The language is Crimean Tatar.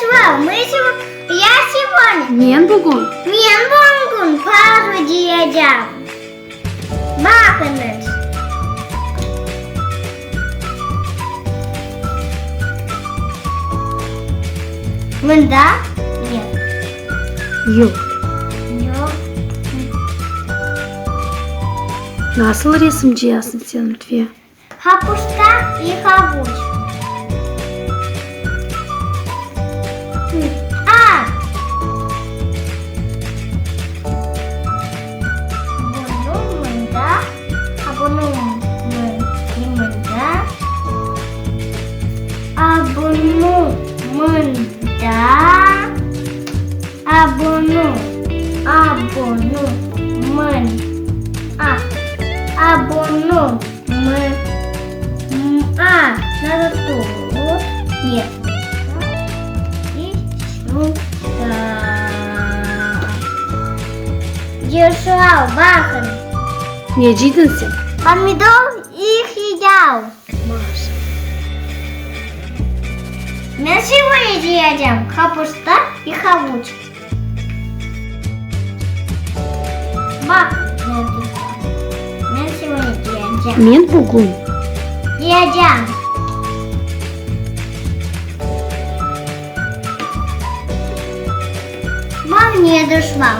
Dışval, mı ya segodnâ. Men bugün. Men bugün pazı cıyacam. Baqıñız. Mında ne? Yoq. Yoq. Nasıl resim cıyasıñ sen, Lütfiye? Hapusta i havuç. A! Bunı mında, a bunı mında, a bunı mında, a bunı, a bunı mın, a, a bunı mı, m, a, nado тут, нет, и сюда. Держал, baqın. Ne cıydıñ sen? Pomidor i hıyar. Maşa. Men segodnâ cıyacam kapusta i havuç. Baq, men segodnâ cıyacam. Men bugün. Cıyacam. Baq, ne duşman.